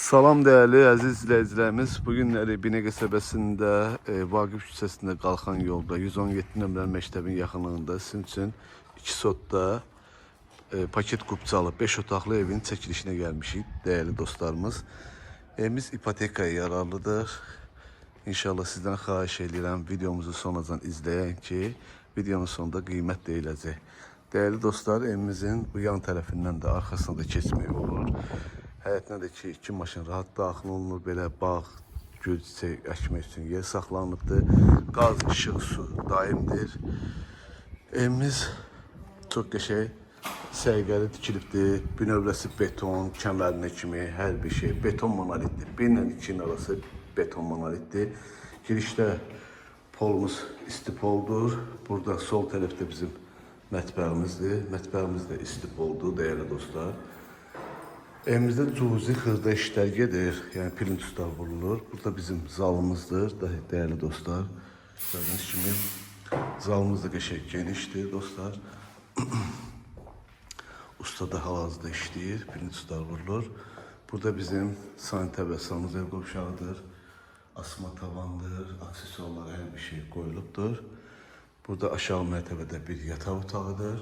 Salam dəyərli əziz izləyicilərimiz. Bu günləri Binə qəsəbəsində Vaqif küçəsində qalxan yolda 117 nömrəli məktəbin yaxınlığında sizin üçün 2 sotda paket kupçalı 5 otaqlı evin çəkilişinə gəlmişik dəyərli dostlarımız. Evimiz ipotekaya yararlıdır. İnşallah sizdən xahiş edirəm videomuzu sonacan izləyən ki, videonun sonunda qiymət deyiləcək. Dəyərli dostlar, evimizin bu yan tərəfindən də arxasına da keçmək olur. Həyətinə də ki, iki maşın rahat daxil olunur. Belə bağ, gül çiçək əkmək üçün yer saxlanılıbdır. Qaz, işıq, su daimdir. Evimiz çox qəşəng səliqəli tikilibdir. Bünövrəsi beton, kəmərinə kimi hər bir şey beton monolitdir. Bir ilə ikinin arası beton monolitdir. Girişdə polumuz istipoldur. Burada sol tərəfdə bizim mətbəximizdir. Mətbəximiz də istipoldur, dəyərli dostlar. Evimizdə cüzi xırda işlər gedir. Yəni plintuslar vurulur. Burada bizim zalımızdır, dəyərli dostlar. Gördüyünüz kimi zalımız da qəşəng genişdir, dostlar. Usta da hal-hazırda işləyir, plintuslar vurulur. Burada bizim sanitar və sanuzel qovşağıdır. Asma tavandır, aksesuarlar, hər bir şey qoyulubdur. Burada aşağı mərtəbədə bir yataq otağıdır.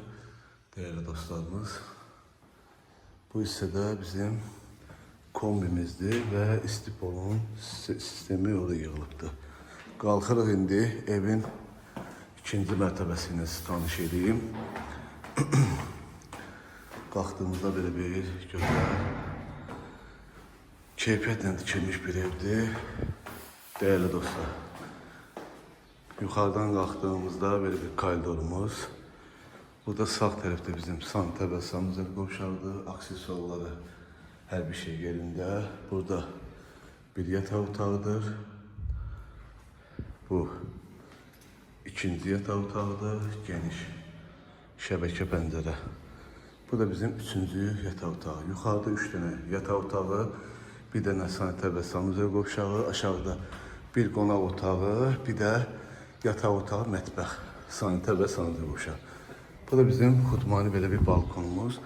Dəyərli dostlarımız. Bu hissədə bizim kombimizdir və istipolun sistemi orada yığılıbdır. Qalxırıq indi evin ikinci mərtəbəsi ilə sizi tanış edeyim. Qalxdığımızda belə bir gözəl keyfiyyətlə tikilmiş bir evdir. Dəyərli dostlar. Yuxarıdan qalxdığımızda belə bir koridorumuz. Burada sağ tərəfdə bizim sanitar və sanuzel qovşağıdır. Aksesuarları, hər bir şey yerində. Burada bir yataq otağıdır. Bu ikinci yataq otağıdır. Geniş şəbəkə pəncərə. Bu da bizim üçüncü yataq otağı. Yuxarıda üç dənə yataq otağı, bir dənə sanitar və sanuzel qovşağı, aşağıda bir qonaq otağı, bir də yataq otağı, mətbəx, sanitar və sanuzel qovşağı. Bu da bizim xudmani belə bir balkonumuz.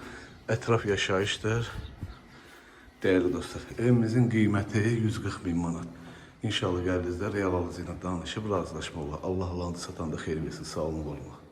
Ətraf yaşayışdır. Dəyərli dostlar, evimizin qiyməti 140 min manat. İnşallah gəldiyinizdə real alıcı ilə danışıb razılaşma olar. Allah alanı satanda xeyir versin. Sağ olun, var olun.